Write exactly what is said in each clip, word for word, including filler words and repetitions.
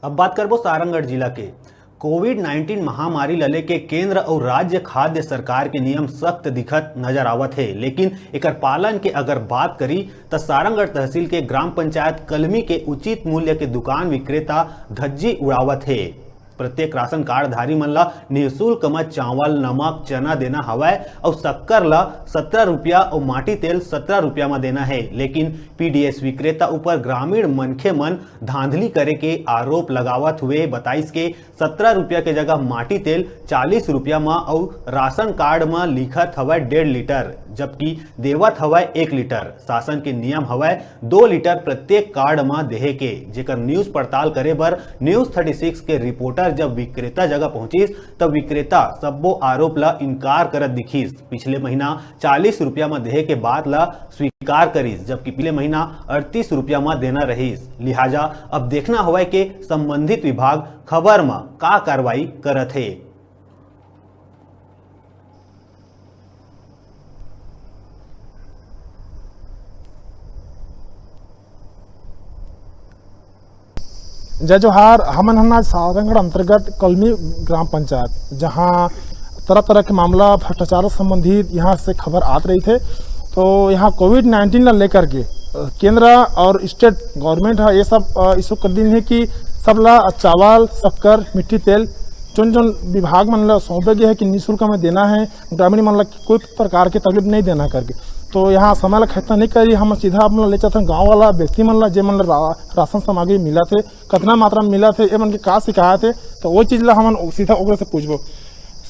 अब बात करबो सारंगढ़ जिला के। कोविड नाइनटीन महामारी ल लेके केंद्र अउ राज्य खाद्य सरकार के नियम सख्त दिखत नजर आवत हे, लेकिन एकर पालन के अगर बात करी, त सारंगढ़ तहसील के ग्राम पंचायत कलमी के उचित मूल्य के दुकान विक्रेता धज्जी उड़ावत हे। प्रत्येक राशन कार्डधारी मन ल निःशुल्क म चावल, नमक, चना देना हवय अउ शक्कर ल सत्रह रुपया अउ माटी तेल सत्रह रुपया म देना हे, लेकिन पीडीएस विक्रेता ऊपर ग्रामीण मनखे मन धांधली करे के आरोप लगावत हुए बताइस के सत्रह रुपया के जगह माटी तेल चालीस रुपया म अउ राशन कार्ड म लिखत हवय डेढ़ लीटर, जबकि देवत हवय एक लीटर। शासन के नियम हवय दो लीटर प्रत्येक कार्ड म देहे के, जेकर न्यूज पड़ताल करे बर न्यूज थर्टी सिक्स के रिपोर्टर जब विक्रेता जगह पहुंचिस, तब विक्रेता सब्बो आरोप ल इनकार करत दिखिस। पिछले महीना चालीस रुपया म देहे के बात ल स्वीकार करिस, जबकि पिछले महीना अड़तीस रुपया म देना रहिस। लिहाजा अब देखना हवय के संबंधित विभाग खबर म का कार्रवाई करत हे। जय जोहार। हमन हन आज सारंगढ़ अंतर्गत कलमी ग्राम पंचायत, जहां तरह-तरह के मामला भ्रष्टाचार संबंधित यहां से खबर आत रहिथे। तो यहां कोविड नाइनटीन ला लेकर के, अ, केंद्र और स्टेट गवर्नमेंट ह ये सब, अ, issue कर दिन हे कि सब ला चावल, शक्कर, मिट्टी तेल, जोन-जोन विभाग मन ला सौंपे गे हे कि निःशुल्क में देना हे, ग्रामीण मन ला कोई प्रकार के तकलीफ नहीं देना करके। तो यहाँ समय ला खत्म नहीं करी, हम सीधा आप मन ला ले चलथन गाँव वाला व्यक्ति मन ला, जे मन ला रा-, राशन सामग्री मिलत हे, कतना मात्रा में मिलत हे, ए मन के का शिकायत हे, तो वो चीज ला हमन सीधा ओकरे से पूछबो।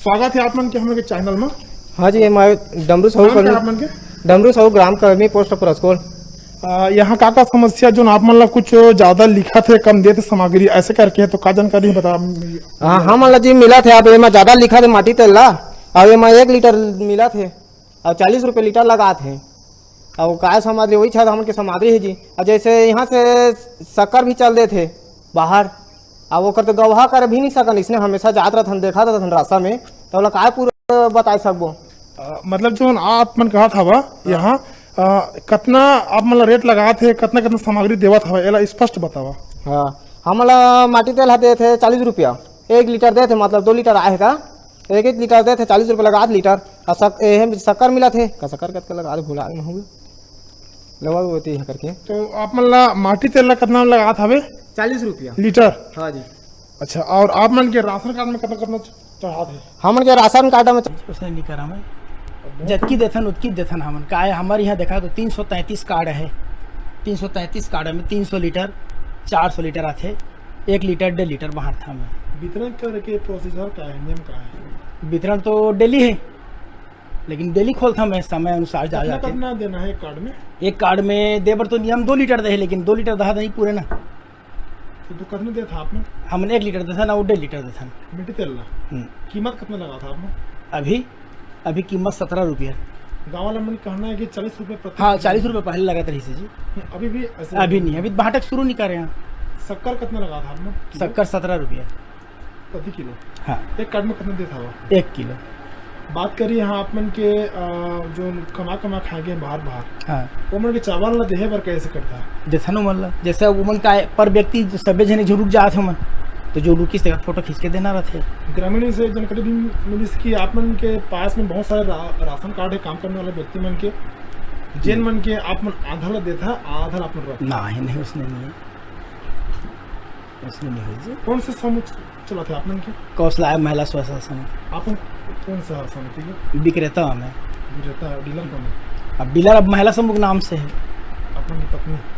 स्वागत है आप मन के हमन के चैनल में। हाँ जी, हमारे डमरू साहू नाम क्या कलमी, आप मन के? डमरू साहू ग्राम कलमी पोस्ट परसकोल। आ, यहाँ का का समस्या जोन आप मन ला कुछ ज्यादा लिखत हे, कम देत हे सामग्री, ऐसे करके हे, तो का जानकारी हे बता। हाँ, हमन ला जी मिलत हे, अब एमा ज्यादा लिखत हे माटी तेल ला, अब एमा एक लीटर मिलत हे, अब चालीस रुपये लीटर लगात हे, अब काय सामग्री, वही छत हमन के सामग्री हे जी। अब जैसे यहाँ से शक्कर भी चल देत हे बाहर, अब ओकर तो गवाह कर भी नहीं सकन, इसने हमेशा जात रहथन, देखत रहथन रास्ता में, तो ओला काय पूरा बताए सकबो? अ, मतलब जोन आप मन कहत हवा, हाँ। यहाँ, अ, कतना आप मन ला रेट लगात हे, कतना कतना सामग्री देवत हवा, एला स्पष्ट बतावा। हाँ, हमन ला माटी तेल ह देत हे चालीस रुपया, एक लीटर देत हे, मतलब दो लीटर आए हे का, एक एक लीटर देत हे चालीस रुपया लगात लीटर। अउ शक-, एहे शक्कर मिलत हे, का शक्कर कतका लगात भुला गे हूँ, लगा होती है करके। तो आप मन ला माटी तेल ला कतना लगात हवे? चालीस रुपया। लीटर? हाँ जी। अच्छा, और आप मन के राशन कार्ड में कतना कतना चढ़ात हे? हमन के राशन कार्ड में उसने नहीं करा मैं, जतकी देथन उतकी देथन हमन। का है, हमर यहाँ देखा तो तीन सौ तैंतीस कार्ड है, तीन सौ तैंतीस कार्ड में तीन सौ लीटर, चार सौ लीटर आथे, एक लीटर डेढ़ लीटर बाहर था मैं। वितरण करे के प्रोसीजर का है, नियम का है? वितरण तो डेली है, लेकिन डेली खोलता मैं समय अनुसार जा कितना जाके। कितना देना है एक कार्ड में? एक कार्ड में दे बर तो नियम दो लीटर दे है, लेकिन दो लीटर दहा नहीं पूरे ना। तो तू कितना देता आपने? हमने एक लीटर देता ना, वो डेढ़ लीटर देता ना। मिट्टी तेल ला? हम्म। कीमत कितना लगा था आपने? अभी, अभी कीमत सत्रह रुपया। गाँव वाला मन कहना है कि चालीस रुपये प्रति हाँ, किलो। चालीस रुपये पहले लगात रही थी जी। नहीं, अभी भी ऐसे अभी नहीं, अभी भाटक शुरू नहीं कर रहे हैं। शक्कर कितना लगा था आपने? शक्कर सत्रह रुपया। प्रति किलो? हाँ। एक कार्ड में कितना देता हुआ? एक किलो। बात करी यहाँ आप मन के, अ, जो कमा कमा खाए गए बाहर बाहर, हाँ। वो मन के चावल ला देहे बर कैसे करता है? देथन ओमन ला, जैसे ओमन का पर व्यक्ति जो सब्बे झने जो रुक जात हे ओमन, तो जो रुकिस तेकर फोटो खींच के देना रहथे। ग्रामीण से जानकारी भी मिलिस कि आप मन के पास में बहुत सारे रा-, राशन कार्ड है काम करने वाले व्यक्ति मन के, जेन मन के आप मन आधा ला देथा, आधा ला आप मन रखथा। नहीं, नहीं, उसने नहीं है। उसने नहीं है जी। कौन से समूह च-, चलाथे आप मन के? कौशला महिला स्व सहायता समूह। आप मन कौन सा समिति के? विक्रेता हूँ मैं। विक्रेता, डीलर कौन है? अब डीलर अब महिला समूह के नाम से है। आप मन की पत्नी?